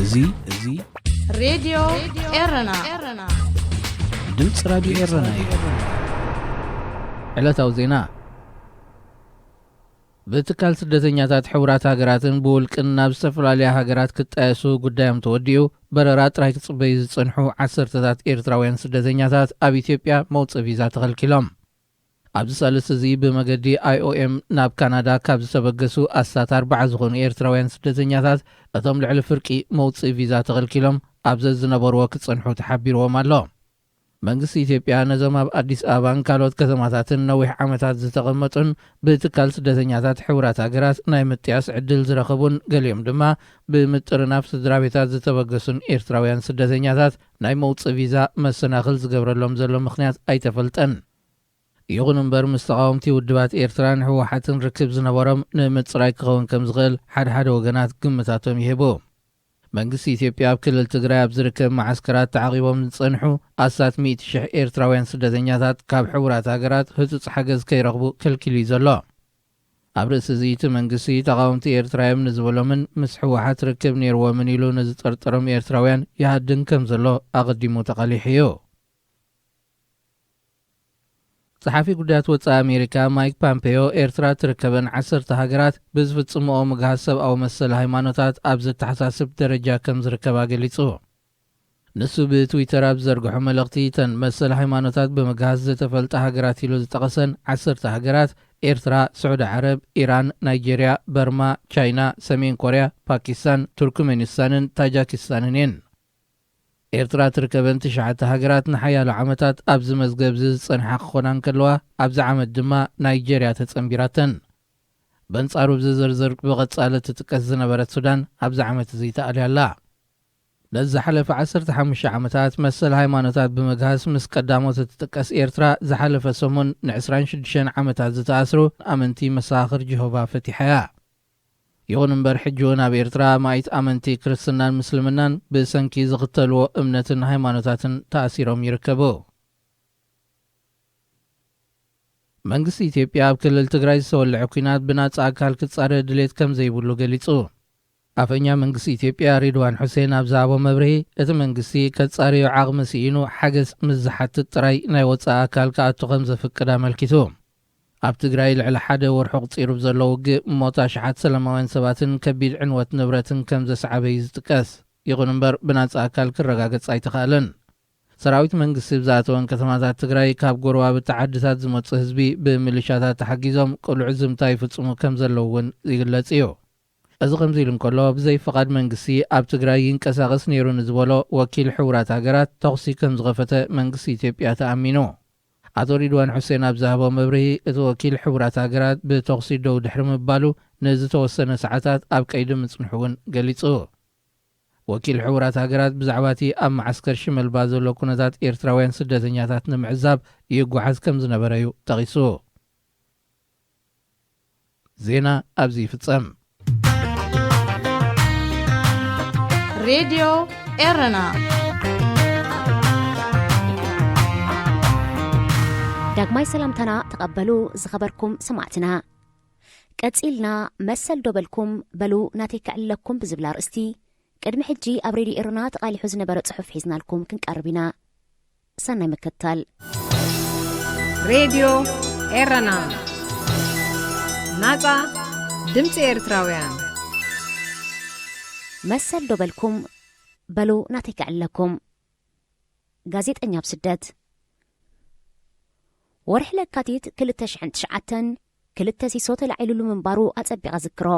እዚ እዚ ሬድዮ ኤረና፣ ድምፂ ራዲዮ ኤረና እዩ። ዕለታዊ ዜና። ብትካል ስደተኛታት ሕቡራት ሃገራትን ብውልቅን ናብ ዝተፈላለያ ሃገራት ክጣየሱ ጉዳዮም ተወዲኡ በረራ ጥራይ ክጽበዩ ዝጸንሑ ዓሰርተታት ኤርትራውያን ስደተኛታት ኣብ ኢትዮጵያ መውጽኢ ቪዛ ተኸልኪሎም። ኣብዚ ሳልስቲ እዚ ብመገዲ ኣይ ኦ ኤም ናብ ካናዳ ካብ ዝተበገሱ ኣስታት ኣርባዓ ዝኾኑ ኤርትራውያን ስደተኛታት እቶም ልዕሊ ፍርቂ መውጽኢ ቪዛ ተኸልኪሎም ኣብ ዘዝነበርዎ ክጸንሑ ተሓቢርዎም ኣሎ። መንግስቲ ኢትዮጵያ ነዞም ኣብ ኣዲስ ኣበባን ካልኦት ከተማታትን ነዊሕ ዓመታት ዝተቐመጡን ብትካል ስደተኛታት ሕቡራት ሃገራት ናይ ምጥያስ ዕድል ዝረኸቡን ገሊኦም ድማ ብምጥርናፍ ስድራ ቤታት ዝተበገሱን ኤርትራውያን ስደተኛታት ናይ መውጽኢ ቪዛ መሰናኽል ዝገብረሎም ዘሎ ምኽንያት ኣይተፈልጠን። ይኹን እምበር ምስ ተቓወምቲ ውድባት ኤርትራን ህወሓትን ርክብ ዝነበሮም ንምጽራይ ክኸውን ከም ዝኽእል ሓደ ሓደ ወገናት ግምታቶም ይህቡ። መንግስቲ ኢትዮጵያ ኣብ ክልል ትግራይ ኣብ ዝርከብ መዓስከራት ተዓቒቦም ዝጸንሑ ኣስታት ሚእቲ ሽሕ ኤርትራውያን ስደተኛታት ካብ ሕቡራት ሃገራት ህጹጽ ሓገዝ ከይረኽቡ ከልኪሉ እዩ ዘሎ። ኣብ ርእሲ እዚ እቲ መንግስቲ ተቓወምቲ ኤርትራ እዮም ንዝበሎምን ምስ ህወሓት ርክብ ነይርዎምን ኢሉ ንዝጠርጠሮም ኤርትራውያን ይሃድን ከም ዘሎ ኣቐዲሙ ተቓሊሑ እዩ። ጸሓፊ ጉዳያት ወጻኢ ኣሜሪካ ማይክ ፓምፔዮ ኤርትራ ትርከበን ዓሰርተ ሃገራት ብዝፍጽምኦ ምግሃስ ሰብኣዊ መሰል ሃይማኖታት ኣብ ዘተሓሳስብ ደረጃ ከም ዝርከባ ገሊጹ። ንሱ ብትዊተር ኣብ ዝዘርግሖ መልእኽቲ እተን መሰል ሃይማኖታት ብምግሃስ ዝተፈልጣ ሃገራት ኢሉ ዝጠቐሰን ዓሰርተ ሃገራት ኤርትራ፣ ስዑዲ ዓረብ፣ ኢራን፣ ናይጄርያ፣ በርማ፣ ቻይና፣ ሰሜን ኮርያ፣ ፓኪስታን፣ ቱርክሜኒስታንን ታጃኪስታንን እየን። ኤርትራ ትርከበን ትሽዓተ ሃገራት ንሓያሎ ዓመታት ኣብዚ መዝገብ እዚ ዝጸንሓ ክኾና እንከለዋ ኣብዚ ዓመት ድማ ናይጄርያ ተጸንቢራተን። በንጻሩ ኣብዚ ዝርዝር ብቐጻሊ ትጥቀስ ዝነበረት ሱዳን ኣብዚ ዓመት እዚ ተኣልያ ኣላ። ነዚ ዝሓለፈ ዓሰርተ ሓሙሽተ ዓመታት መሰል ሃይማኖታት ብምግሃስ ምስ ቀዳሞት እትጥቀስ ኤርትራ ዝሓለፈ ሰሙን ን ዕስራን ሽዱሽተን ዓመታት ዝተኣስሩ ኣመንቲ መሰኻኽር ጀሆቫ ፈቲሓ እያ። ይኹን እምበር ሕጂ እውን ኣብ ኤርትራ ኣማኢት ኣመንቲ ክርስትናን ምስልምናን ብሰንኪ ዝኽተልዎ እምነትን ሃይማኖታትን ተኣሲሮም ይርከቡ። መንግስቲ ኢትዮጵያ ኣብ ክልል ትግራይ ዝተወልዐ ኲናት ብናጻ ኣካል ክጻረ ድሌት ከም ዘይብሉ ገሊጹ። ኣፈኛ መንግስቲ ኢትዮጵያ ሪድዋን ሑሴን ኣብ ዝሃቦ መብርሂ እቲ መንግስቲ ከጻርዮ ዓቕሚ ስኢኑ ሓገዝ ምስ ዝሓትት ጥራይ ናይ ወጻኢ ኣካል ክኣቱ ከም ዘፍቅድ ኣመልኪቱ። ኣብ ትግራይ ልዕሊ ሓደ ወርሒ ቁጺሩ ብዘሎ ውግእ ሞት ኣሽሓት ሰላማውያን ሰባትን ከቢድ ዕንወት ንብረትን ከም ዘስዓበ እዩ ዝጥቀስ። ይኹን እምበር ብናጻ ኣካል ክረጋገጽ ኣይተኻእለን። ሰራዊት መንግስቲ ብዝኣተወን ከተማታት ትግራይ ካብ ጎረባብቲ ዓድታት ዝመጹ ህዝቢ ብምልሻታት ተሓጊዞም ቅሉዕ ዝምታ ይፍጽሙ ከም ዘለዉ እውን ይግለጽ እዩ። እዚ ከምዚ ኢሉ እንከሎ ብዘይ ፍቓድ መንግስቲ ኣብ ትግራይ ይንቀሳቐስ ነይሩ ንዝበሎ ወኪል ሕቡራት ሃገራት ተኹሲ ከም ዝኸፈተ መንግስቲ ኢትዮጵያ ተኣሚኑ። ኣቶ ሪድዋን ሑሴን ኣብ ዝሃቦ መብርሂ እቲ ወኪል ሕቡራት ሃገራት ብተኹሲ ደው ድሕሪ ምባሉ ንዝተወሰነ ሰዓታት ኣብ ቀይዲ ምጽንሑ እውን ገሊጹ። ወኪል ሕቡራት ሃገራት ብዛዕባ እቲ ኣብ መዓስከር ሽመልባ ዘሎ ኩነታት ኤርትራውያን ስደተኛታት ንምዕዛብ ይጓዓዝ ከም ዝነበረ እዩ ጠቒሱ። ዜና ኣብዚ ይፍጸም። ሬድዮ ኤረና። ዳግማይ ሰላምታና ተቐበሉ ዝኸበርኩም ሰማዕትና። ቀጺልና መሰል ዶ በልኩም በሉ ናተይ ከዕልለኩም ብዝብል ኣርእስቲ ቅድሚ ሕጂ ኣብ ሬድዮ ኤረና ተቓሊሑ ዝነበረ ጽሑፍ ሒዝናልኩም ክንቀርብ ኢና። ሰናይ ምክትታል። ሬድዮ ኤረና፣ ናጻ ድምጺ ኤርትራውያን። መሰል ዶ በልኩም በሉ ናተይ ከዕልለኩም። ጋዜጠኛ ኣብ ስደት። ወርሒ ለካቲት ክልተ ሽሕን ትሽዓተን ክልተ ሲሶ ተላዒሉሉ ምንባሩ ኣጸቢቐ ዝክሮ።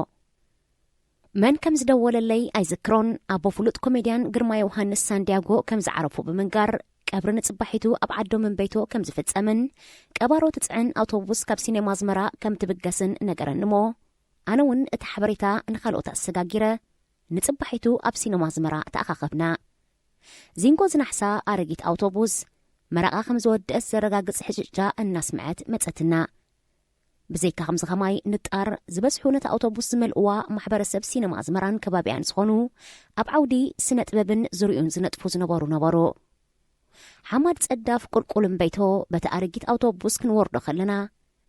መን ከም ዝደወለለይ ኣይዝክሮን፣ ኣቦ ፍሉጥ ኮሜድያን ግርማ ዮሃንስ ሳንዲያጎ ከም ዝዓረፉ ብምንጋር፣ ቀብሪ ንጽባሒቱ ኣብ ዓዶምን ቤቶ ከም ዝፍጸምን፣ ቀባሮ ትጽዕን ኣውቶቡስ ካብ ሲኔማ ኣዝመራ ከም ትብገስን ነገረኒሞ፣ ኣነ እውን እቲ ሓበሬታ ንኻልኦት ኣሰጋጊረ፣ ንጽባሒቱ ኣብ ሲነማ ኣዝመራ ተኣኻኸብና። ዚንጎ ዝናሕሳ ኣረጊት ኣውቶቡስ መረቓ ከም ዝወደእስ ዘረጋግጽ ሕጭጫ እናስምዐት መጸትና። ብዘይካ ከምዚ ኸማይ ንጣር ዝበዝሑ ነታ ኣውቶቡስ ዝመልእዋ ማሕበረሰብ ሲነማ ኣዝመራን ከባቢኣን ዝኾኑ ኣብ ዓውዲ ስነ ጥበብን ዙሪኡን ዝነጥፉ ዝነበሩ ነበሩ። ሓማድ ጸዳፍ ቁልቁል እምበይቶ በቲ ኣረጊት ኣውቶቡስ ክንወርዶ ከለና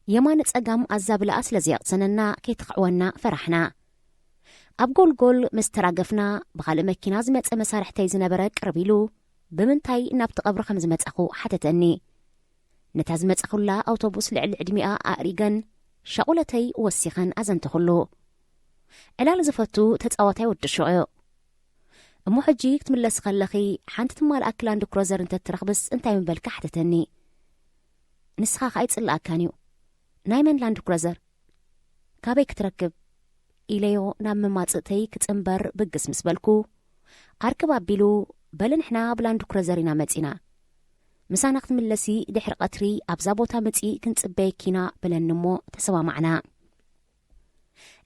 የማነ ጸጋም ኣዛብላኣ ስለ ዘየቕሰነና ከይትኽዕወና ፈራሕና። ኣብ ጎልጎል ምስ ተራገፍና፣ ብኻልእ መኪና ዝመጸ መሳርሕተይ ዝነበረ ቅርብ ኢሉ፣ ብምንታይ ናብቲ ቀብሪ ከም ዝመጻኹ ሓተተኒ። ነታ ዝመጻኹላ ኣውቶቡስ ልዕሊ ዕድሚኣ ኣእሪገን፣ ሻቑለተይ ወሲኸን ኣዘንተኹሉ። ዕላል ዝፈቱ ተጻዋታይ ወዲ ሽዑ። "እሞ ሕጂ ክትምለሲ ከለኺ፣ ሓንቲ ትማልኣኪ ላንድ ክሮዘር እንተትረኽብስ እንታይ ምበልኪ?" ሓተተኒ። "ንስኻ ከኣ ኣይጽልኣካን እዩ። ናይ መን ላንድ ክሮዘር? ካበይ ክትረክብ?" ኢለዮ ናብ መማጽእተይ ክጽንበር ብግስ ምስ በልኩ፣ ኣርክብ ኣቢሉ፣ "በሊ ንሕና ብላንድ ክሮዘር ኢና መጺና። ምሳና ክትምለሲ ድሕሪ ቀትሪ ኣብዛ ቦታ ምጺ ክንጽበየኪ ኢና" በለኒ እሞ ተሰማማዕና።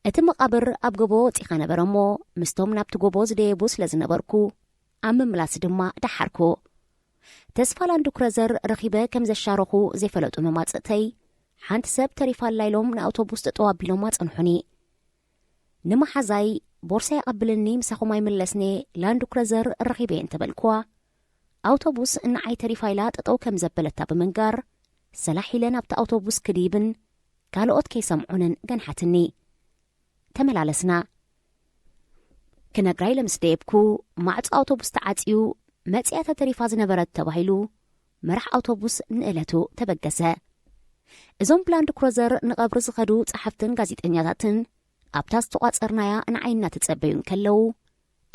እቲ መቓብር ኣብ ጎቦ ወጺኻ ነበረ እሞ፣ ምስቶም ናብቲ ጎቦ ዝደየቡ ስለ ዝነበርኩ፣ ኣብ ምምላስ ድማ ደሓርኩ። ተስፋ ላንድ ክሮዘር ረኺበ ከም ዘሻረኹ ዘይፈለጡ መማጽእተይ፣ ሓንቲ ሰብ ተሪፋ ኣላ ኢሎም ንኣውቶቡስ ጠጠው ኣቢሎም ኣጸንሑኒ። ንመሓዛይ፣ "ቦርሳይ ኣቐብልኒ፣ ምሳኹም ኣይምለስን'የ፣ ላንድ ክሮዘር ረኺበ" እንተበልኩዋ፣ ኣውቶቡስ ንዓይ ተሪፋ ኢላ ጠጠው ከም ዘበለታ ብምንጋር፣ ሰላሕ ኢለ ናብቲ ኣውቶቡስ ክድይብን ካልኦት ከይሰምዑንን ገንሓትኒ። ተመላለስና። ክነግራ ኢለ ምስ ደየብኩ፣ ማዕጾ ኣውቶቡስ ተዓጽዩ፣ መጺኣ እታ ተሪፋ ዝነበረት ተባሂሉ፣ መራሕ ኣውቶቡስ ንእለቱ ተበገሰ። እዞም ብላንድ ክሮዘር ንቐብሪ ዝኸዱ ጸሓፍትን ጋዜጠኛታትን ኣብታ ዝተቋጸርናያ ንዓይ እናተጸበዩ እንከለዉ፣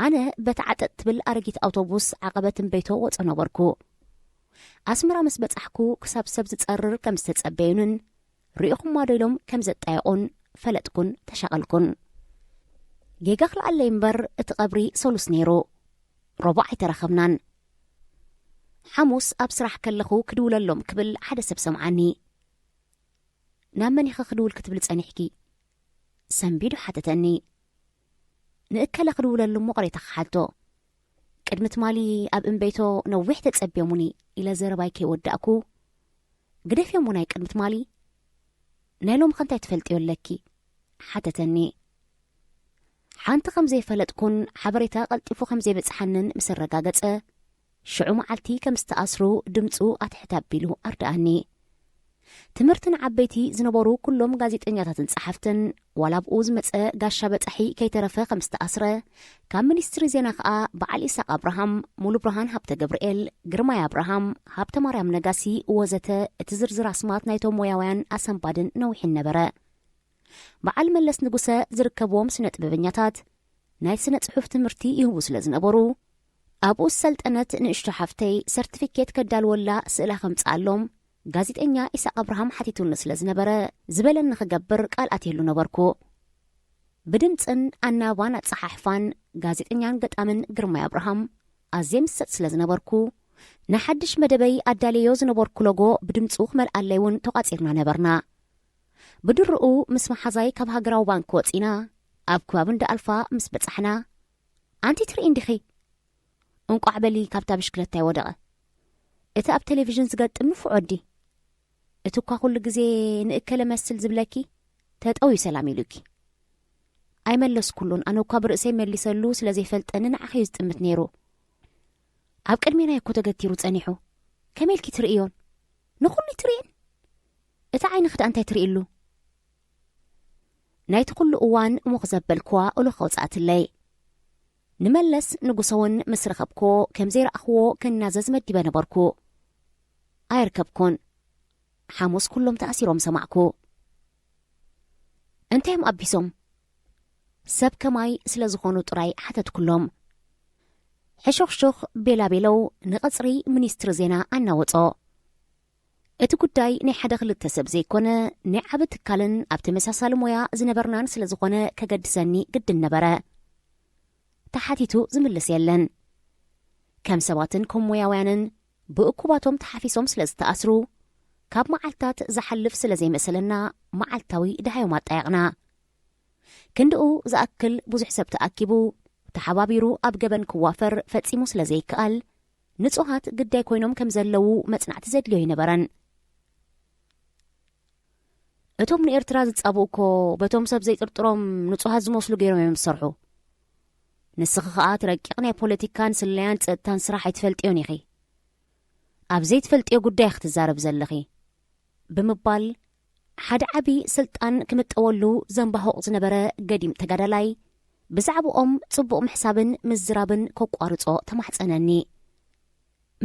ኣነ በታ ዓጠጥ ትብል ኣረጊት ኣውቶቡስ ዓቐበት እምበይቶ ወጾ ነበርኩ። ኣስመራ ምስ በጻሕኩ ክሳብ ሰብ ዝጸርር ከም ዝተጸበዩንን ርኢኹማ ዶ ኢሎም ከም ዘጣየቑን ፈለጥኩን ተሻቐልኩን። ጌጋ ክልኣለይ እምበር እቲ ቀብሪ ሰሉስ ነይሩ። ረቡዕ ኣይተራኸብናን። ሓሙስ ኣብ ስራሕ ከለኹ ክድውለሎም ክብል ሓደ ሰብ ሰምዓኒ። "ናብ መን ኢኺ ክድውል ክትብሊ ጸኒሕኪ?" ሰንቢዱ ሓተተኒ። "ንእከለ ክድውለሉ እሞ ቅሬታ ክሓቶ። ቅድሚ ትማሊ ኣብ እምበይቶ ነዊሕ ተጸብዮሙኒ" ኢለ ዘረባይ ከይወዳእኩ፣ "ግደፍዮም ናይ ቅድሚ ትማሊ፣ ናይ ሎሚ ከ እንታይ ትፈልጥዮ ኣለኪ?" ሓተተኒ። ሓንቲ ከም ዘይፈለጥኩን ሓበሬታ ቀልጢፉ ከም ዘይበጽሓንን ምስ ኣረጋገጸ፣ ሽዑ መዓልቲ ከም ዝተኣስሩ ድምጹ ኣትሕት ኣቢሉ ኣርድኣኒ። ትምህርቲ ንዓበይቲ ዝነበሩ ኩሎም ጋዜጠኛታትን ጸሓፍትን፣ ዋላ ኣብኡ ዝመጸ ጋሻ በጻሒ ከይተረፈ ከም ዝተኣስረ፣ ካብ ሚኒስትሪ ዜና ከኣ በዓል ኢሳቕ ኣብርሃም፣ ሙሉብርሃን ሃብተ ገብርኤል፣ ግርማይ ኣብርሃም፣ ሃብተ ማርያም ነጋሲ ወዘተ፣ እቲ ዝርዝር ኣስማት ናይቶም ሞያውያን ኣሰንባድን ነዊሕን ነበረ። በዓል መለስ ንጉሰ ዝርከብዎም ስነ ጥበበኛታት ናይ ስነ ጽሑፍ ትምህርቲ ይህቡ ስለ ዝነበሩ፣ ኣብኡ ዝሰልጠነት ንእሽቶ ሓፍተይ ሰርቲፊኬት ከዳልወላ ስእላ ከምጽኣሎም ጋዜጠኛ ኢሳቕ ኣብርሃም ሓቲቱኒ ስለ ዝነበረ፣ ዝበለኒ ክገብር ቃል ኣትየሉ ነበርኩ። ብድምጽን ኣናባን ኣጸሓሕፋን ጋዜጠኛን ገጣምን ግርማይ ኣብርሃም ኣዝየ ምሰጥ ስለ ዝነበርኩ፣ ንሓድሽ መደበይ ኣዳልዮ ዝነበርኩ ሎጎ ብድምጹ ክመልኣለይ እውን ተቋጺርና ነበርና። ብድርኡ ምስ መሓዛይ ካብ ሃገራዊ ባንክ ወጺና፣ ኣብ ከባቢ እንዳ ኣልፋ ምስ በጻሕና፣ "ኣንቲ ትርኢ እንዲኺ? እንቋዕ በሊ ካብታ ብሽክለታ ይወደቐ። እቲ ኣብ ቴሌቪዥን ዝገጥም ንፉዕ ወዲ። እቲ እኳ ኩሉ ግዜ ንእከለ መስል ዝብለኪ፣ ተጠውዩ ሰላም ኢሉኪ። ኣይመለስኩሉን፣ ኣነ እኳ ብርእሰይ መሊሰሉ ስለ ዘይፈልጠኒ ንዓኺ እዩ ዝጥምት ነይሩ። ኣብ ቅድሜና እኮ ተገቲሩ ጸኒሑ። ከመይ ኢልኪ ትርእዮን? ንኹሉ ትርእየን? እቲ ዓይንኺ ደኣ እንታይ ትርእይሉ?" ናይቲ ኩሉ እዋን ሙኽ ዘበልክዋ እሉኽ ኣውጽኣትለይ። ንመለስ ንጉሰ እውን ምስ ረኸብክዎ ከም ዘይረኣኽዎ ክናዘዝ መዲበ ነበርኩ። ኣይርከብኩን። ሓሙስ ኩሎም ተኣሲሮም ሰማዕኩ። "እንታይ እዮም ኣቢሶም?" ሰብ ከማይ ስለ ዝኾኑ ጥራይ ሓተትኩሎም። ሕሹኽሹኽ ቤላቤለው ንቐጽሪ ሚኒስትሪ ዜና ኣናወጾ። እቲ ጉዳይ ናይ ሓደ ክልተ ሰብ ዘይኮነ፣ ናይ ዓቢ ትካልን ኣብ ተመሳሳሊ ሞያ ዝነበርናን ስለ ዝኾነ ከገድሰኒ ግድን ነበረ። ተሓቲቱ ዝምልስ የለን። ከም ሰባትን ከም ሞያውያንን ብእኩባቶም ተሓፊሶም ስለ ዝተኣስሩ፣ ካብ መዓልታት ዝሓልፍ ስለ ዘይመሰለና፣ መዓልታዊ ደሃዮም ኣጣየቕና። ክንድኡ ዝኣክል ብዙሕ ሰብ ተኣኪቡ፣ ተሓባቢሩ ኣብ ገበን ክዋፈር ፈጺሙ ስለ ዘይከኣል፣ ንጹሃት ግዳይ ኮይኖም ከም ዘለዉ መጽናዕቲ ዘድልዮ ኣይነበረን። እቶም ንኤርትራ ዝጻብኡ እኮ በቶም ሰብ ዘይጥርጥሮም ንጹሃት ዝመስሉ ገይሮም እዮም ዝሰርሑ። ንስኺ ከኣ እቲ ረቂቕ ናይ ፖለቲካን ስለያን ጸጥታን ስራሕ ኣይትፈልጥዮን ኢኺ። ኣብ ዘይትፈልጥዮ ጉዳይ ክትዛረብ ዘለኺ፣ ብምባል ሓደ ዓቢ ስልጣን ክምጠወሉ ዘንባሁቕ ዝነበረ ገዲም ተጋዳላይ ብዛዕባኦም ጽቡቕ ምሕሳብን ምዝራብን ከቋርጾ ተማሕጸነኒ።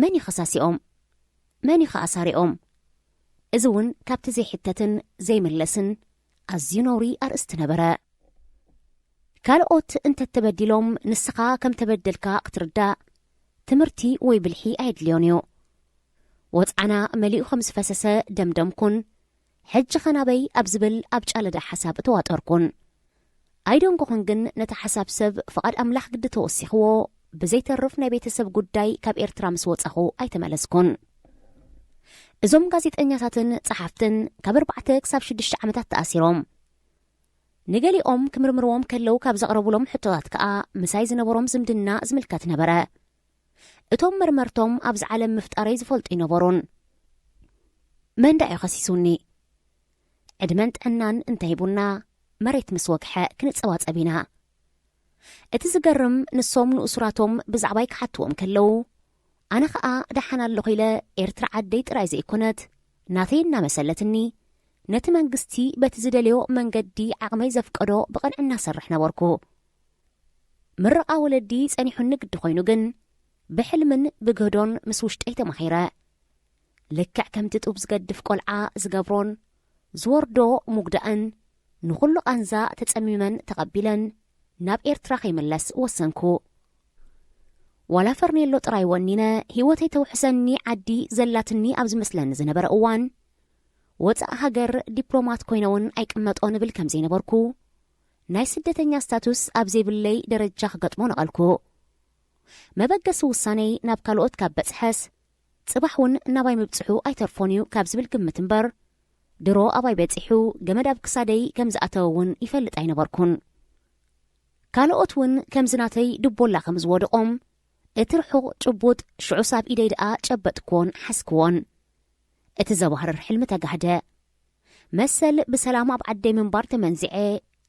መን እዩ ከሳሲኦም? መን እዩ ከኣሳሪኦም? እዚ እውን ካብቲ ዘይሕተትን ዘይምለስን ኣዝዩ ነውሪ ኣርእስቲ ነበረ። ካልኦት እንተተበዲሎም ንስኻ ከም ተበደልካ ክትርዳእ ትምህርቲ ወይ ብልሒ ኣየድልዮን እዩ። ወጽዓና መሊኡ ከም ዝፈሰሰ ደምደምኩን፣ ሕጂ ኸናበይ ኣብ ዝብል ኣብ ጫለዳ ሓሳብ ተዋጠርኩን። ኣይደንጎኹን ግን ነቲ ሓሳብ ሰብ ፍቓድ ኣምላኽ ግዲ ተወሲኽዎ ብዘይተርፍ ናይ ቤተሰብ ጉዳይ ካብ ኤርትራ ምስ ወጻኹ ኣይተመለስኩን። እዞም ጋዜጠኛታትን ጸሓፍትን ካብ ኣርባዕተ ክሳብ ሽዱሽተ ዓመታት ተኣሲሮም። ንገሊኦም ክምርምርዎም ከለዉ ካብ ዘቕረቡሎም ሕቶታት ከኣ ምሳይ ዝነበሮም ዝምድና ዝምልከት ነበረ። እቶም መርመርቶም ኣብዚ ዓለም ምፍጣረይ ዝፈልጡ ኣይነበሩን። መን ደኣ እዩ ከሲሱኒ? ዕድመን ጥዕናን እንተሂቡና መሬት ምስ ወግሐ ክንጸባጸብ ኢና። እቲ ዝገርም ንሶም ንእሱራቶም ብዛዕባይ ክሓትዎም ከለዉ ኣነ ኸኣ ደሓን ኣለኹ ኢለ ኤርትራ ዓደይ ጥራይ ዘይኮነት ናተይ እናመሰለትኒ ነቲ መንግስቲ በቲ ዝደልዮ መንገዲ ዓቕመይ ዘፍቀዶ ብቕንዕና ሰርሕ ነበርኩ። ምርቓ ወለዲ ጸኒሑኒ ግዲ ኮይኑ ግን ብሕልምን ብግህዶን ምስ ውሽጠይ ተማኺረ። ልክዕ ከምቲ ጡብ ዝገድፍ ቆልዓ ዝገብሮን ዝወርዶ ምጉዳእን ንኹሉ ቃንዛ ተጸሚመን ተቐቢለን ናብ ኤርትራ ከይምለስ ወሰንኩ። ዋላ ፈርኔሎ ጥራይ ወኒነ ህይወተይ ተውሕሰኒ ዓዲ ዘላትኒ ኣብ ዝመስለኒ ዝነበረ እዋን፣ ወጻእ ሃገር ዲፕሎማት ኮይነ እውን ኣይቅመጦ ንብል ከም ዘይነበርኩ፣ ናይ ስደተኛ ስታቱስ ኣብ ዘይብለይ ደረጃ ክገጥሞ ነቐልኩ። መበገሲ ውሳነይ ናብ ካልኦት ካብ በጽሐስ፣ ጽባሕ እውን ናባይ ምብጽሑ ኣይተርፎን እዩ ካብ ዝብል ግምት እምበር፣ ድሮ ኣባይ በጺሑ ገመድ ኣብ ክሳደይ ከም ዝኣተወ እውን ይፈልጥ ኣይነበርኩን። ካልኦት እውን ከምዚ ናተይ ድቦላ ከም ዝወደቖም፣ እቲ ርሑቕ ጭቡጥ ሽዑስ ኣብ ኢደይ ደኣ ጨበጥክዎን ሓዝክዎን። እቲ ዘባህርር ሕልሚ ተጋህደ። መሰል ብሰላም ኣብ ዓደይ ምንባር ተመንዚዐ፣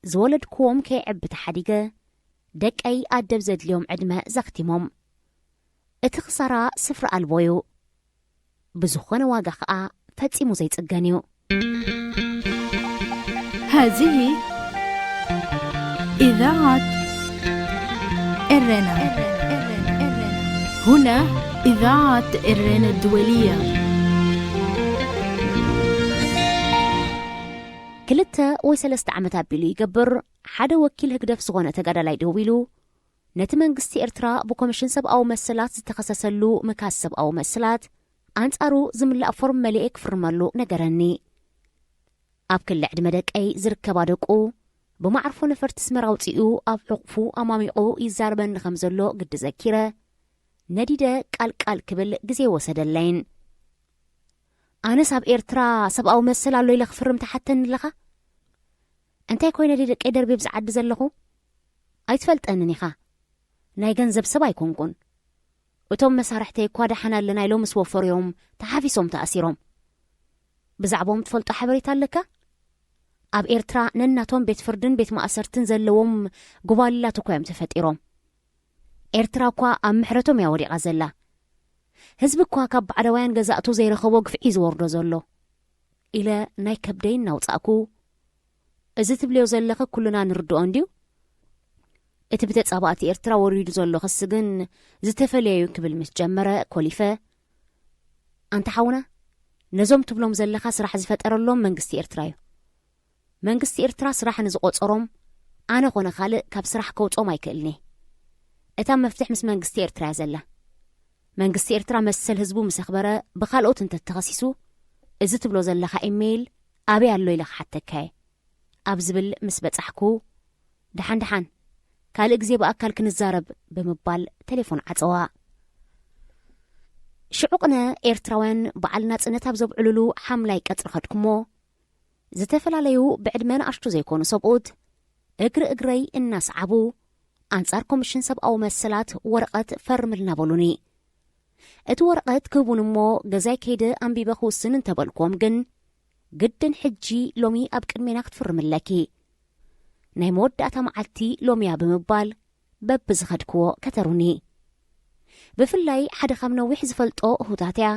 ዝወለድክዎም ከይዕቢ ተሓዲገ፣ ደቀይ ኣደብ ዘድልዮም ዕድመ ዘኽቲሞም። እቲ ክሳራ ስፍራ ኣልቦ እዩ። ብዝኾነ ዋጋ ኸኣ ፈጺሙ ዘይጽገን እዩ። هذه إذاعة إرنا. هنا إذاعة إرنا الدولية. ክልተ ወይ ሰለስተ ዓመት ኣቢሉ ይገብር፣ ሓደ ወኪል ህግደፍ ዝኾነ ተጋዳላይ ደዊሉ፣ ነቲ መንግስቲ ኤርትራ ብኮሚሽን ሰብኣዊ መሰላት ዝተኸሰሰሉ ምካስ ሰብኣዊ መሰላት ኣንጻሩ ዝምላእ ፎርም መሊኤ ክፍርመሉ ነገረኒ። ኣብ ክሊ ዕድመ ደቀይ ዝርከባ ደቁ ብማዕርፎ ነፈርቲ ኣስመራ ኣውጺኡ ኣብ ሕቑፉ ኣማሚቑ ይዛረበኒ ከም ዘሎ ግዲ ዘኪረ፣ ነዲደ ቃል ቃል ክብል ግዜ ወሰደለይን። ኣነስ ኣብ ኤርትራ ሰብኣዊ መሰል ኣሎ ኢለ ክፍርም ትሓተኒ ኣለኻ? እንታይ ኮይነ ድየ ደቀይ ደርብየ ኣብዚ ዓዲ ዘለኹ? ኣይትፈልጠንን ኢኻ። ናይ ገንዘብ ሰብ ኣይኮንኩን። እቶም መሳርሕተይ እኳ ደሓን ኣለና ኢሎም ምስ ወፈሩ እዮም ተሓፊሶም ተኣሲሮም። ብዛዕባኦም ትፈልጦ ሓበሬታ ኣለካ? ኣብ ኤርትራ ነናቶም ቤት ፍርድን ቤት ማእሰርትን ዘለዎም ጉባልላት እኳ እዮም ተፈጢሮም። ኤርትራ እኳ ኣብ ምሕረቶም እያ ወዲቓ ዘላ። ህዝቢ እኳ ካብ ባዕዳውያን ገዛእቱ ዘይረኸቦ ግፍዒ ዝወርዶ ዘሎ ኢለ ናይ ከብደይ እናውጻእኩ፣ እዚ ትብልዮ ዘለኺ ኩልና ንርድኦ እንድዩ። እቲ ብተጻባእቲ ኤርትራ ወሪዱ ዘሎ ክሲ ግን ዝተፈለየ እዩ ክብል ምስ ጀመረ ኮሊፈ፣ ኣንታ ሓውና፣ ነዞም ትብሎም ዘለኻ ስራሕ ዝፈጠረሎም መንግስቲ ኤርትራ እዩ። መንግስቲ ኤርትራ ስራሕ ንዝቆጸሮም ኣነ ኮነ ካልእ ካብ ስራሕ ከውጾም ኣይክእልን'የ። እታ መፍትሕ ምስ መንግስቲ ኤርትራ እያ ዘላ። መንግስቲ ኤርትራ መሰል ህዝቡ ምስ ኣኽበረ ብኻልኦት እንተተኸሲሱ፣ እዚ ትብሎ ዘለኻ ኢሜይል ኣበይ ኣሎ ኢለ ክሓተካ'የ ኣብ ዝብል ምስ በጻሕኩ፣ ደሓን ደሓን ካልእ ግዜ ብኣካል ክንዛረብ ብምባል ቴሌፎን ዓጸዋ። ሽዑ ቅነ ኤርትራውያን በዓል ናጽነት ኣብ ዘብዕሉሉ ሓምላይ ቀጽሪ ኸድኩሞ፣ ዝተፈላለዩ ብዕድመ ንኣሽቱ ዘይኮኑ ሰብኡት እግሪ እግረይ እናሰዓቡ ኣንጻር ኮሚሽን ሰብኣዊ መሰላት ወረቐት ፈርምልና በሉኒ። እቲ ወረቐት ክህቡን እሞ ገዛይ ከይደ ኣንቢበ ክውስን እንተበልክዎም ግን፣ ግድን ሕጂ ሎሚ ኣብ ቅድሜና ክትፍርሚ ኣለኪ፣ ናይ መወዳእታ መዓልቲ ሎሚያ ብምባል በብዝኸድክዎ ከተሩኒ። ብፍላይ ሓደ ካብ ነዊሕ ዝፈልጦ እሁታትያ፣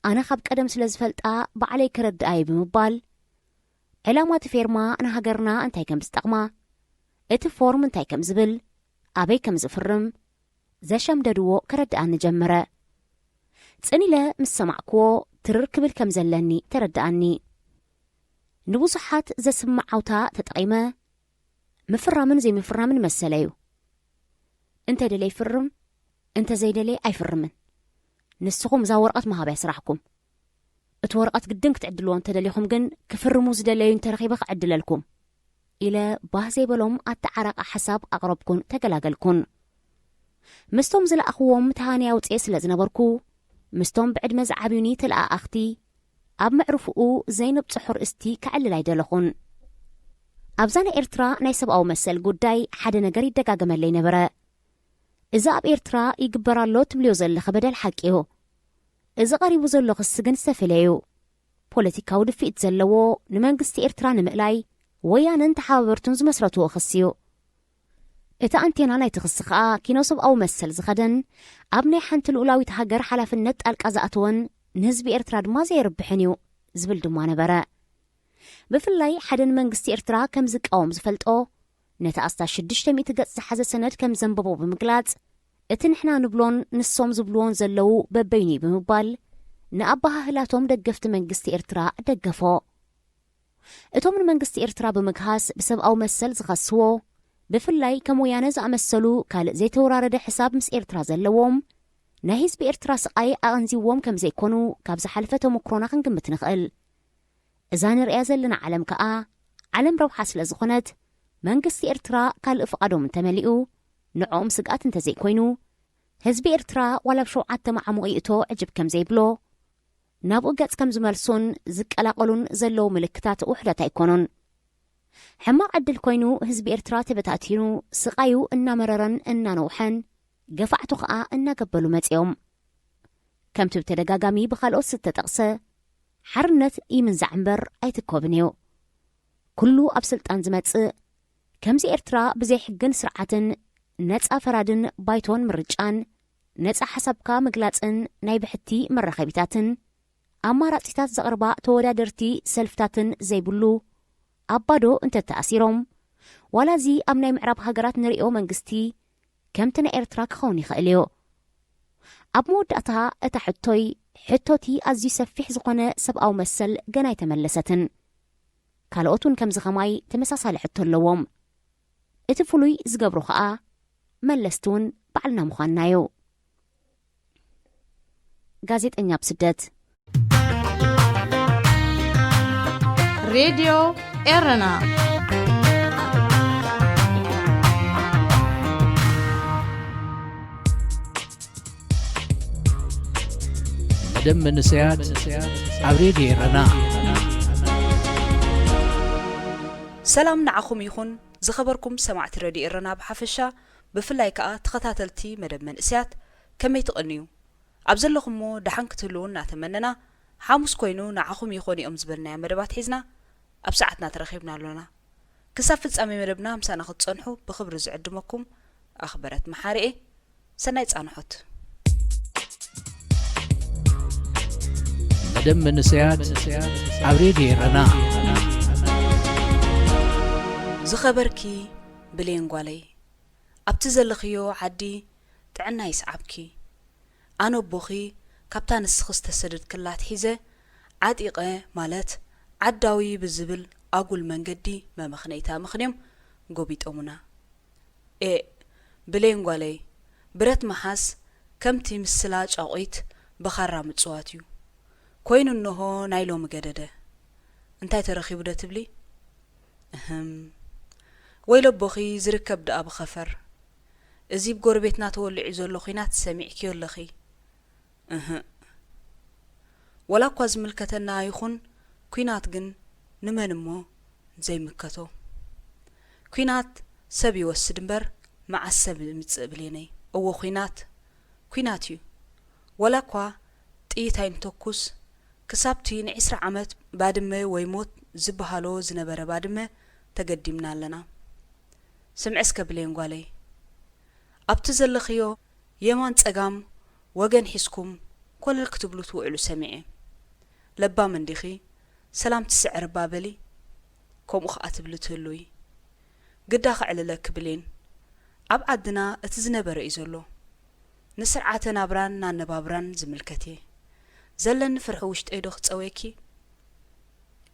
ኣነ ካብ ቀደም ስለ ዝፈልጣ ባዕለይ ከረድኣየ ብምባል፣ ዕላማ እቲ ፌርማ ንሃገርና እንታይ ከም ዝጠቕማ፣ እቲ ፎርም እንታይ ከም ዝብል፣ ኣበይ ከም ዝፍርም ዘሸምደድዎ ከረድኣኒ ጀመረ። ጽን ኢለ ምስ ሰማዕክዎ ትርር ክብል ከም ዘለኒ ተረድኣኒ። ንብዙሓት ዘስምዕ ዓውታ ተጠቒመ ምፍራምን ዘይምፍራምን መሰለዩ። እንተ ደልየ ይፍርም፣ እንተ ዘይደልየ ኣይፍርምን። ንስኹም እዛ ወረቐት ምሃብ እያ ስራሕኩም። እቲ ወረቐት ግድን ክትዕድልዎ እንተደሊኹም ግን ክፍርሙ ዝደለዩ እንተረኺበ ክዕድለልኩም ኢለ ባህ ዘይበሎም ኣተዓራቂ ሓሳብ ኣቕረብኩን ተገላገልኩን። ምስቶም ዝለኣኽዎም ተሃንየ ኣውፅኤ ስለ ዝነበርኩ ምስቶም ብዕድመ ዝዓብዩኒ ተለኣኣኽቲ ኣብ መዕርፍኡ ዘይንብፅሖ ርእስቲ ከዕልል ኣይደለኹን። ኣብዛ ናይ ኤርትራ ናይ ሰብኣዊ መሰል ጉዳይ ሓደ ነገር ይደጋገመለይ ነበረ። እዚ ኣብ ኤርትራ ይግበር ኣሎ ትብልዮ ዘለኺ በደል ሓቂ እዩ። እዚ ቀሪቡ ዘሎ ክሲ ግን ዝተፈለየ እዩ። ፖለቲካዊ ድፍኢት ዘለዎ ንመንግስቲ ኤርትራ ንምእላይ ወያነን ተሓባበርቱን ዝመስረትዎ ክሲ እዩ። እቲ ኣንቴና ናይቲ ክሲ ከኣ ኪኖ ሰብኣዊ መሰል ዝኸደን ኣብ ናይ ሓንቲ ልኡላዊት ሃገር ሓላፍነት ጣልቃ ዝኣተወን ንህዝቢ ኤርትራ ድማ ዘየርብሕን እዩ ዝብል ድማ ነበረ። ብፍላይ ሓደ ንመንግስቲ ኤርትራ ከም ዝቃወም ዝፈልጦ ነቲ ኣስታት ሽዱሽተ ሚእቲ ገጽ ዝሓዘ ሰነድ ከም ዘንበቦ ብምግላጽ፣ እቲ ንሕና ንብሎን ንሶም ዝብልዎን ዘለዉ በበይኑ እዩ ብምባል ንኣበሃህላቶም ደገፍቲ መንግስቲ ኤርትራ ደገፎ። እቶም ንመንግስቲ ኤርትራ ብምግሃስ ብሰብኣዊ መሰል ዝኸስዎ፣ ብፍላይ ከም ወያነ ዝኣመሰሉ ካልእ ዘይተወራረደ ሕሳብ ምስ ኤርትራ ዘለዎም፣ ናይ ህዝቢ ኤርትራ ስቓይ ኣቐንዚዎም ከም ዘይኮኑ ካብ ዝሓለፈ ተመክሮና ክንግምት ንኽእል። እዛ ንርእያ ዘለና ዓለም ከኣ ዓለም ረብሓ ስለ ዝኾነት፣ መንግስቲ ኤርትራ ካልእ ፍቓዶም እንተመሊኡ ንዕኦም ስግኣት እንተዘይኮይኑ፣ ህዝቢ ኤርትራ ዋላ ብ ሸውዓተ መዓሙቕ ይእቶ ዕጅብ ከም ዘይብሎ፣ ናብኡ ገጽ ከም ዝመልሱን ዝቀላቐሉን ዘለዉ ምልክታት ውሑዳት ኣይኮኑን። ሕማቕ ዕድል ኮይኑ ህዝቢ ኤርትራ ተበታቲኑ ስቓዩ እናመረረን እናነውሐን ገፋዕቱ ኸኣ እናገበሉ መጺኦም። ከምቲ ብተደጋጋሚ ብኻልኦት ዝተጠቕሰ፣ ሓርነት ይምንዛዕ እምበር ኣይትኮብን እዩ። ኩሉ ኣብ ስልጣን ዝመጽእ፣ ከምዚ ኤርትራ ብዘይ ሕግን ስርዓትን፣ ነጻ ፈራድን ባይቶን ምርጫን፣ ነጻ ሓሳብካ ምግላጽን ናይ ብሕቲ መራኸቢታትን፣ ኣማራጺታት ዘቕርባ ተወዳደርቲ ሰልፍታትን ዘይብሉ፣ ኣብ ባዶ እንተተኣሲሮም፣ ዋላ እዚ ኣብ ናይ ምዕራብ ሃገራት ንርእዮ መንግስቲ ከምቲ ናይ ኤርትራ ክኸውን ይኽእል እዩ። ኣብ መወዳእታ እታ ሕቶይ፣ ሕቶቲ ኣዝዩ ሰፊሕ ዝኾነ ሰብኣዊ መሰል ገና ኣይተመለሰትን። ካልኦት እውን ከምዚ ኸማይ ተመሳሳሊ ሕቶ ኣለዎም። እቲ ፍሉይ ዝገብሮ ኸኣ መለስቲ እውን ባዕልና ምዃንና እዩ። ጋዜጠኛ ኣብ ስደት። ሬድዮ ኤረና። መደብ መንእሰያት ኣብ ሬድዮ ኤረና። ሰላም ንዓኹም ይኹን ዝኸበርኩም ሰማዕቲ ሬድዮ ኤረና ብሓፈሻ፣ ብፍላይ ከኣ ተኸታተልቲ መደብ መንእሰያት ከመይ ትቕንዩ? ኣብ ዘለኹሞ ደሓን ክትህልዉ እናተመነና፣ ሓሙስ ኮይኑ ንዓኹም ይኾኑ እዮም ዝበልናዮ መደባት ሒዝና ኣብ ሰዓትና ተረኺብና ኣሎና። ክሳብ ፍጻሜ መደብና ምሳና ክትጸንሑ ብኽብሪ ዝዕድመኩም ኣኽበረት መሓሪ እየ። ሰናይ ጻንሖት። መደብ መንእሰያት ኣብ ሬድዮ ኤረና። ዝኸበርኪ ብሌን ጓለይ፣ ኣብቲ ዘለኽዮ ዓዲ ጥዕና ይስዓብኪ። ኣነ ኣቦኺ ካብታ ንስኺ ዝተሰደድክላ ኣትሒዘ ዓጢቐ፣ ማለት ዓዳዊ ብዝብል ኣጉል መንገዲ መመኽነይታ ምኽንዮም ጎቢጦሙና። ኤእ፣ ብሌን ጓለይ፣ ብረት ምሓዝ ከምቲ ምስላ ጫቑት ብኻራ ምጽዋት እዩ። ኮይኑ እንሆ ናይ ሎሚ ገደደ። እንታይ ተረኺቡ ዶ ትብሊ? እህም። ወይለቦኺ ዝርከብ ደኣ ብኸፈር። እዚ ብጎረቤትና ተወሊዑ ዘሎ ኲናት ሰሚዕክዮ ኣለኺ። እህእ። ወላ እኳ ዝምልከተና ይኹን፣ ኲናት ግን ንመን እሞ ዘይምከቶ? ኲናት ሰብ ይወስድ እምበር፣ መዓስ ሰብ ይምጽእ ብሌነይ? እወ፣ ኲናት፣ ኲናት እዩ። ወላ እኳ ጥይት ኣይንተኩስ፣ ክሳብቲ ንዒስራ ዓመት ባድመ ወይ ሞት ዝበሃሎ ዝነበረ ባድመ ተገዲምና ኣለና። ስምዒ እስከ ብሌን ጓለይ፣ ኣብቲ ዘለኽዮ የማን ጸጋም ወገን ሒዝኩም ኮለል ክትብሉ ትውዕሉ ሰሚዐ። ለባም እንዲኺ፣ ሰላም ትስዕር እባ በሊ፣ ከምኡ ኸኣ ትብሊ ትህልዊ። ግዳ ከዕልለኪ ብሌን፣ ኣብ ዓድና እቲ ዝነበረ እዩ ዘሎ። ንስርዓተ ናብራን ናነባብራን ዝምልከት እየ። ዘለኒ ፍርሒ ውሽጠይ ዶ ክጸውየኪ?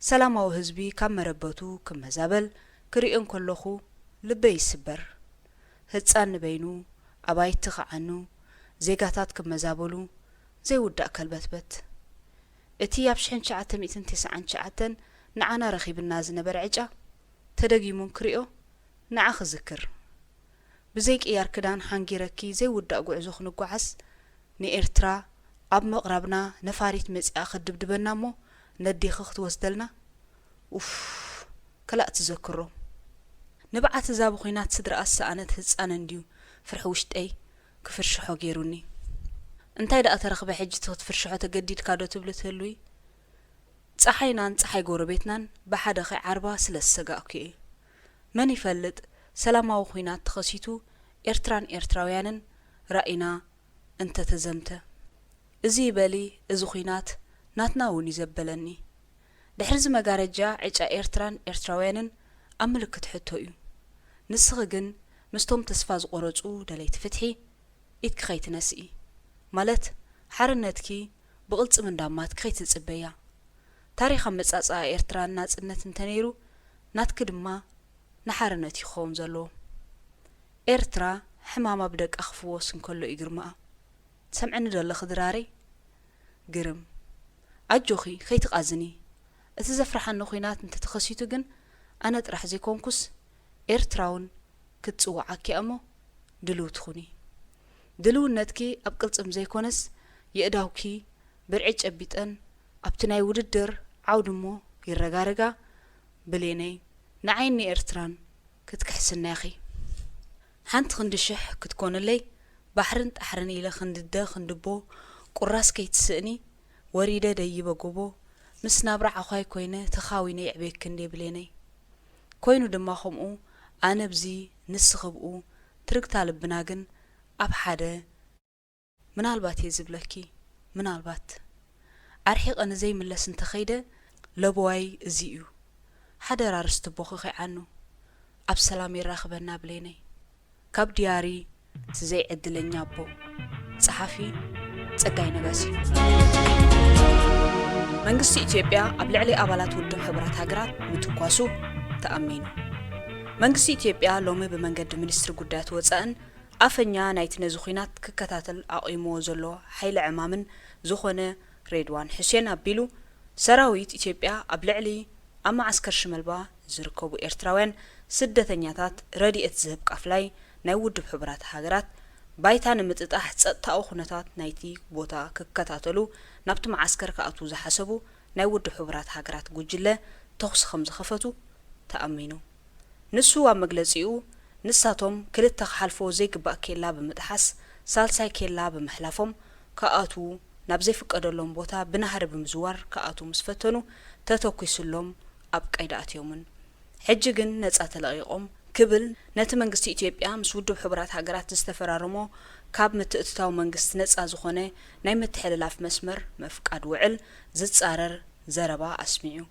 ሰላማዊ ህዝቢ ካብ መረበቱ ክመዛበል ክርእዮ እንከለኹ ልበይ ይስበር። ህጻን ንበይኑ፣ ኣባይቲ ክዓኑ፣ ዜጋታት ክመዛበሉ ዘይውዳእ ከልበትበት። እቲ ኣብ ሽሕን ትሽዓተ ሚእትን ተስዓን ትሽዓተን ንዓና ረኺብና ዝነበረ ዕጫ ተደጊሙ እንክርእዮ ንዓኺ ዝክር። ብዘይ ቅያር ክዳን ሓንጊረኪ ዘይውዳእ ጉዕዞ ክንጓዓዝ፣ ንኤርትራ ኣብ ምቕራብና ነፋሪት መጺኣ ክትድብድበና እሞ ነዴኺ ክትወስደልና። ኡፍ፣ ከላእ ትዘክሮ። ንብዓት እዛ ብኹናት ስድራኣ ዝሰኣነት ህጻን እንድዩ ፍርሒ ውሽጠይ ክፍርሽሖ ገይሩኒ። እንታይ ደኣ ተረኽበ ሕጂ እቲ ክትፍርሽሖ ተገዲድካ ዶ ትብሊ ትህልዊ? ጸሓይናን ጸሓይ ጎረቤትናን ብሓደ ከይዓርባ ስለ ዝሰጋእኩ እየ። መን ይፈልጥ፣ ሰላማዊ ኹናት ተኸሲቱ ኤርትራን ኤርትራውያንን ራኢና እንተ ተዘምተ። እዚ ይበሊ፣ እዚ ኹናት ናትና እውን እዩ ዘበለኒ። ድሕሪ እዚ መጋረጃ ዕጫ ኤርትራን ኤርትራውያንን ኣብ ምልክት ሕቶ እዩ። ንስኺ ግን ምስቶም ተስፋ ዝቖረጹ ደለይቲ ፍትሒ ኢድኪ ከይትነስኢ፣ ማለት ሓርነትኪ ብቕልጽም እንዳማትኪ ከይትጽበያ። ታሪኽ ኣመጻጽኣ ኤርትራን ናጽነት እንተነይሩ ናትኪ ድማ ንሓርነት እዩ ክኸውን ዘለዎ። ኤርትራ ሕማማ ብደቃ ክፍወስ እንከሎ እዩ ግርማኣ። ትሰምዕኒ ዶ ኣለኺ ድራረይ? ግርም። ኣጆኺ፣ ከይትቓዝኒ። እቲ ዘፍርሓኒ ኹናት እንተተኸሲቱ ግን ኣነ ጥራሕ ዘይኮንኩስ ኤርትራ እውን ክትጽውዓኪ እያ እሞ ድልውቲ ኩኒ። ድልውነትኪ ኣብ ቅልጽም ዘይኮነስ የእዳውኪ ብርዒ ጨቢጠን ኣብቲ ናይ ውድድር ዓውዲ እሞ ይረጋረጋ። ብሌነይ፣ ንዓይን ንኤርትራን ክትክሕስና ኢኺ። ሓንቲ ክንዲ ሽሕ ክትኮንለይ ባሕርን ጣሕርን ኢለ ክንድደ ክንድቦ ቁራስ ከይትስእኒ ወሪደ ደይበ ጎቦ ምስ ናብራ ዓዃይ ኮይነ ተኻዊነ የዕብየኪ እንዴ ብሌነይ። ኮይኑ ድማ ከምኡ ኣነ ብዚ ንስኺ ብኡ ትርግታ ልብና ግን ኣብ ሓደ ምናልባት እየ ዝብለኪ፣ ምናልባት። ኣርሒቐ ንዘይምለስ እንተኸይደ፣ ለበዋይ እዚ እዩ። ሓደራ ርስትቦኺ ከይዓኑ። ኣብ ሰላም የራኽበና ብሌነይ። ካብ ድያሪ እቲ ዘይዕድለኛ ኣቦ። ጸሓፊ ጸጋይ ነጋሲ። መንግስቲ ኢትዮጵያ ኣብ ልዕሊ ኣባላት ውድብ ሕቡራት ሃገራት ምትኳሱ ተኣሚኑ። መንግስቲ ኢትዮጵያ ሎሚ ብመንገዲ ሚኒስትሪ ጉዳያት ወጻእን ኣፈኛ ናይቲ ነዚ ኲናት ክከታተል ኣቑይምዎ ዘሎ ሓይሊ ዕማምን ዝኾነ ሬድዋን ሑሴን ኣቢሉ፣ ሰራዊት ኢትዮጵያ ኣብ ልዕሊ ኣብ መዓስከር ሽመልባ ዝርከቡ ኤርትራውያን ስደተኛታት ረድኤት ዝህብ ቃፍላይ ናይ ውድብ ሕቡራት ሃገራት ባይታ ንምጥጣሕ ጸጥታዊ ኩነታት ናይቲ ቦታ ክከታተሉ ናብቲ መዓስከር ክኣትዉ ዝሓሰቡ ናይ ውድብ ሕቡራት ሃገራት ጉጅለ ተኹሲ ከም ዝኸፈቱ ተኣሚኑ። ንሱ ኣብ መግለጺኡ፣ ንሳቶም ክልተ ክሓልፎ ዘይግባእ ኬላ ብምጥሓስ ሳልሳይ ኬላ ብምሕላፎም ክኣትዉ ናብ ዘይፍቀደሎም ቦታ ብናህሪ ብምዝዋር ክኣትዉ ምስ ፈተኑ ተተኲሱሎም ኣብ ቀይዲ ኣትዮምን። ሕጂ ግን ነጻ ተለቒቖም ክብል ነቲ መንግስቲ ኢትዮጵያ ምስ ውድብ ሕቡራት ሃገራት ዝተፈራረሞ ካብ ምትእትታው መንግስቲ ነጻ ዝኾነ ናይ ምትሕልላፍ መስመር ምፍቃድ ውዕል ዝጻረር ዘረባ ኣስሚዑ።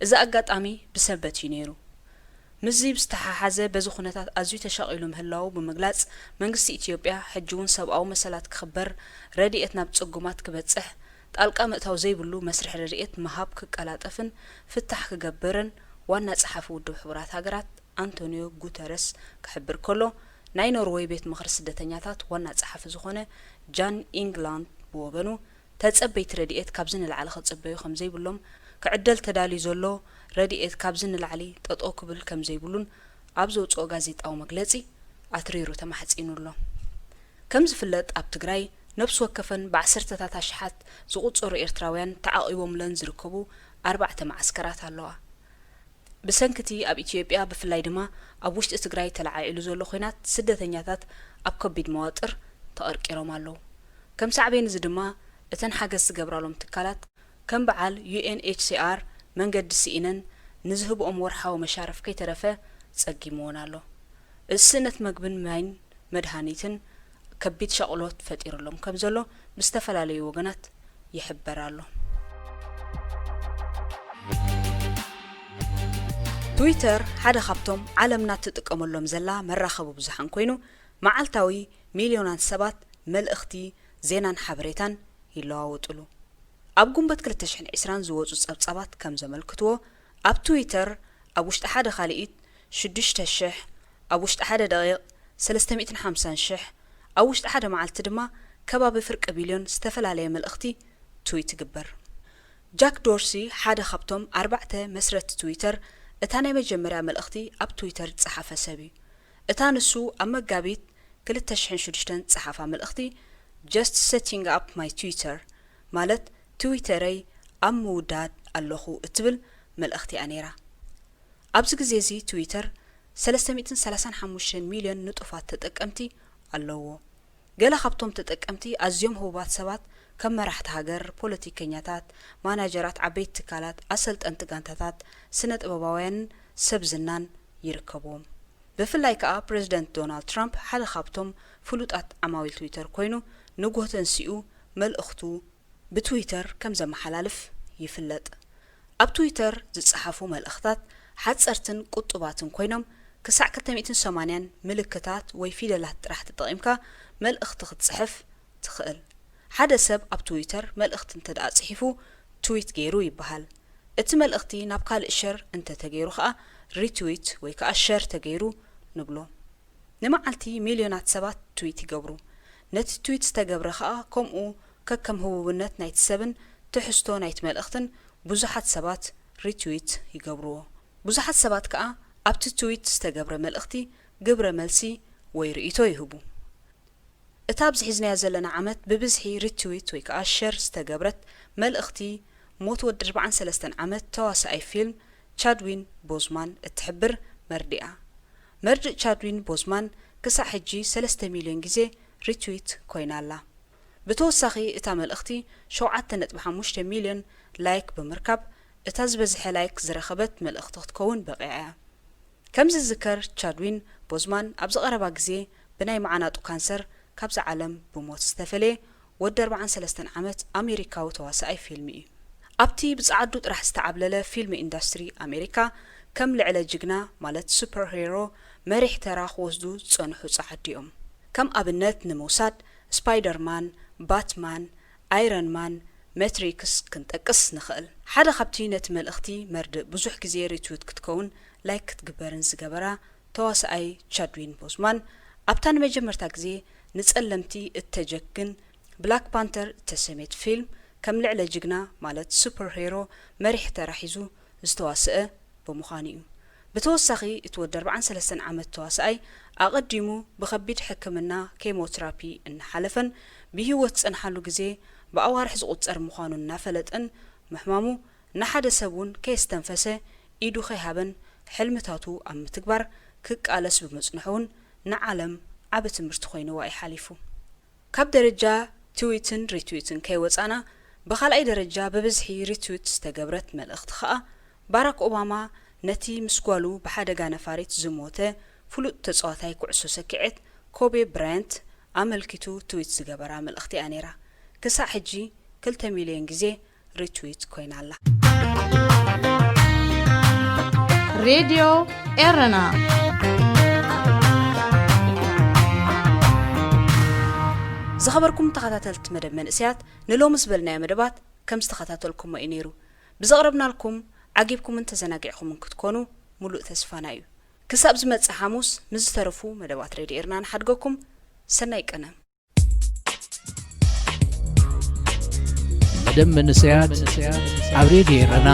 እዚ ኣጋጣሚ ብሰንበት እዩ ነይሩ። ምስዚ ብዝተሓሓዘ በዚ ኩነታት ኣዝዩ ተሻቒሉ ምህላዉ ብምግላጽ፣ መንግስቲ ኢትዮጵያ ሕጂ እውን ሰብኣዊ መሰላት ክኽበር፣ ረድኤት ናብ ጽጉማት ክበጽሕ፣ ጣልቃ ምእታው ዘይብሉ መስርሕ ረድኤት ምሃብ ክቀላጠፍን ፍታሕ ክገብርን ዋና ጸሓፊ ውድብ ሕቡራት ሃገራት ኣንቶኒዮ ጉተረስ ክሕብር ከሎ፣ ናይ ኖርወይ ቤት ምኽሪ ስደተኛታት ዋና ጸሓፊ ዝኾነ ጃን ኢንግላንድ ብወገኑ፣ ተጸበይቲ ረድኤት ካብዚ ንላዕሊ ክጽበዩ ከም ዘይብሎም፣ ክዕደል ተዳልዩ ዘሎ ረድኤት ካብዚ ንላዕሊ ጠጠው ክብል ከም ዘይብሉን ኣብ ዘውጽኦ ጋዜጣዊ መግለጺ ኣትሪሩ ተማሕጺኑ ኣሎ። ከም ዝፍለጥ፣ ኣብ ትግራይ ነፍሲ ወከፈን ብዓሰርተታት ኣሽሓት ዝቑጸሩ ኤርትራውያን ተዓቒቦምለን ዝርከቡ ኣርባዕተ መዓስከራት ኣለዋ። ብሰንኪ እቲ ኣብ ኢትዮጵያ፣ ብፍላይ ድማ ኣብ ውሽጢ ትግራይ ተለዓዒሉ ዘሎ ኲናት፣ ስደተኛታት ኣብ ከቢድ መዋጥር ተቐርቂሮም ኣለዉ። ከም ሳዕቤን እዚ ድማ፣ እተን ሓገዝ ዝገብራሎም ትካላት፣ ከም በዓል ዩ ኤን ኤች ሲ ኣር መንገዲ ስኢነን ንዝህብኦም ወርሓዊ መሻርፍ ከይተረፈ ጸጊምወን ኣሎ። እዚ ስእነት መግብን ማይን መድሃኒትን ከቢድ ሻቕሎት ፈጢሩሎም ከም ዘሎ ብዝተፈላለዩ ወገናት ይሕበር ኣሎ። ትዊተር ሓደ ካብቶም ዓለምና ትጥቀመሎም ዘላ መራኸቢ ብዙሓን ኮይኑ፣ መዓልታዊ ሚልዮናት ሰባት መልእኽቲ፣ ዜናን ሓበሬታን ይለዋወጥሉ። ኣብ ጉንበት ክልተ ሽሕን ዕስራን ዝወጹ ጸብጻባት ከም ዘመልክትዎ፣ ኣብ ትዊተር ኣብ ውሽጢ ሓደ ካልኢት ሽዱሽተ ሽሕ፣ ኣብ ውሽጢ ሓደ ደቂቕ ሰለስተ ሚእትን ሓምሳን ሽሕ፣ ኣብ ውሽጢ ሓደ መዓልቲ ድማ ከባቢ ፍርቂ ቢልዮን ዝተፈላለየ መልእኽቲ ትዊት ይግበር። ጃክ ዶርሲ ሓደ ካብቶም ኣርባዕተ መስረቲ ትዊተር፣ እታ ናይ መጀመርያ መልእኽቲ ኣብ ትዊተር ዝጸሓፈ ሰብ እዩ። እታ ንሱ ኣብ መጋቢት ክልተ ሽሕን ሽዱሽተን ዝጸሓፋ መልእኽቲ፣ "Just setting up my Twitter" ማለት ትዊተረይ ኣብ ምውዳድ ኣለኹ እትብል መልእኽቲ እያ ነይራ። ኣብዚ ግዜ እዚ ትዊተር ሰለስተ ሚእትን ሰላሳን ሓሙሽተን ሚልዮን ንጡፋት ተጠቀምቲ ኣለዎ። ገለ ካብቶም ተጠቀምቲ ኣዝዮም ህቡባት ሰባት ከም መራሕቲ ሃገር፣ ፖለቲከኛታት፣ ማናጀራት ዓበይቲ ትካላት፣ ኣሰልጠንቲ ጋንታታት፣ ስነ ጥበባውያንን ሰብ ዝናን ይርከብዎም። ብፍላይ ከኣ ፕረዚደንት ዶናልድ ትራምፕ ሓደ ካብቶም ፍሉጣት ዓማዊል ትዊተር ኮይኑ፣ ንግሆ ተንሲኡ መልእኽቱ ብትዊተር ከም ዘመሓላልፍ ይፍለጥ። ኣብ ትዊተር ዝጸሓፉ መልእኽታት ሓጸርትን ቁጡባትን ኮይኖም፣ ክሳዕ ክልተ ሚእትን ሰማንያን ምልክታት ወይ ፊደላት ጥራሕ ተጠቒምካ መልእኽቲ ክትጽሕፍ ትኽእል። ሓደ ሰብ ኣብ ትዊተር መልእኽቲ እንተ ደኣ ጽሒፉ፣ ትዊት ገይሩ ይበሃል። እቲ መልእኽቲ ናብ ካልእ ሸር እንተ ተገይሩ ኸኣ፣ ሪትዊት ወይ ከኣ ሸር ተገይሩ ንብሎ። ንመዓልቲ ሚልዮናት ሰባት ትዊት ይገብሩ። ነቲ ትዊት ዝተገብረ ኸኣ ከምኡ ከከም ህቡብነት ናይቲ ሰብን ትሕዝቶ ናይቲ መልእኽትን ብዙሓት ሰባት ሪትዊት ይገብርዎ። ብዙሓት ሰባት ከኣ ኣብቲ ትዊት ዝተገብረ መልእኽቲ ግብረ መልሲ ወይ ርእይቶ ይህቡ። እታ ኣብዚ ሒዝናዮ ዘለና ዓመት ብብዝሒ ሪትዊት ወይ ከኣ ሸር ዝተገብረት መልእኽቲ ሞት ወዲ ኣርባዓን ሰለስተን ዓመት ተዋሳኣይ ፊልም ቻድዊን ቦዝማን እትሕብር መርድእ እያ። መርድእ ቻድዊን ቦዝማን ክሳዕ ሕጂ ሰለስተ ሚልዮን ግዜ ሪትዊት ኮይና ኣላ። ብተወሳኺ እታ መልእኽቲ ሸውዓተ ነጥቢ ሓሙሽተ ሚልዮን ላይክ ብምርካብ እታ ዝበዝሐ ላይክ ዝረኸበት መልእኽቲ ክትከውን በቒዓ እያ። ከም ዝዝከር ቻድዊን ቦዝማን ኣብዚ ቀረባ ግዜ ብናይ መዓናጡ ካንሰር ካብዛ ዓለም ብሞት ዝተፈለየ ወዲ ኣርባዓን ሰለስተን ዓመት ኣሜሪካዊ ተዋሳኣይ ፊልም እዩ። ኣብቲ ብጸዓዱ ጥራሕ ዝተዓብለለ ፊልም ኢንዳስትሪ ኣሜሪካ ከም ልዕለ ጅግና ማለት ሱፐር ሂሮ መሪሕ ተራ ክወስዱ ዝጸንሑ ጸዓዱ እዮም። ከም ኣብነት ንምውሳድ ስፓይደርማን፣ ባትማን፣ ኣይረን ማን፣ መትሪክስ ክንጠቅስ ንኽእል። ሓደ ካብቲ ነቲ መልእኽቲ መርድእ ብዙሕ ግዜ ሪትዊት ክትከውን ላይክ ክትግበርን ዝገበራ ተዋሳኣይ ቻድዊን ቦዝማን ኣብታ ንመጀመርታ ግዜ ንጸለምቲ እተጀግን ብላክ ፓንተር እተሰምየት ፊልም ከም ልዕለ ጅግና ማለት ሱፐር ሄሮ መሪሕ ተራ ሒዙ ዝተዋስአ ብምዃኑ እዩ። ብተወሳኺ እቲ ወዲ ኣርባዓን ሰለስተን ዓመት ተዋሳኣይ ኣቐዲሙ ብኸቢድ ሕክምና ኬሞትራፒ እናሓለፈን ብህይወት ዝጸንሓሉ ግዜ ብኣዋርሕ ዝቑጸር ምዃኑ እናፈለጠን ምሕማሙ ንሓደ ሰብ እውን ከየስተንፈሰ ኢዱ ከይሃበን ሕልምታቱ ኣብ ምትግባር ክቃለስ ብምጽንሑ እውን ንዓለም ዓቢ ትምህርቲ ኮይንዋ እዩ ሓሊፉ። ካብ ደረጃ ትዊትን ሪትዊትን ከይወጻና ብኻልኣይ ደረጃ ብብዝሒ ሪትዊት ዝተገብረት መልእኽቲ ኸኣ ባራክ ኦባማ ነቲ ምስ ጓሉ ብሓደጋ ነፋሪት ዝሞተ ፍሉጥ ተጻዋታይ ኩዕሶ ሰኪዔት ኮቤ ብራያንት ኣመልኪቱ ትዊት ዝገበራ መልእኽቲ እያ ነይራ። ክሳዕ ሕጂ ክልተ ሚልዮን ግዜ ሪትዊት ኮይና ኣላ። ሬድዮ ኤረና ዝኸበርኩም ተኸታተልቲ መደብ መንእሰያት፣ ንሎሚ ዝበልናዮ መደባት ከም ዝተኸታተልኩሞ እዩ ነይሩ። ብዘቕረብናልኩም ዓጊብኩምን ተዘናጊዕኩምን ክትኮኑ ሙሉእ ተስፋና እዩ። ክሳብ ዝመጽእ ሓሙስ ምስ ዝተረፉ መደባት ሬድዮ ኤረና ንሓድገኩም። ሰናይ ቀነ። መደብ መንእሰያት ኣብ ሬድዮ ኤረና።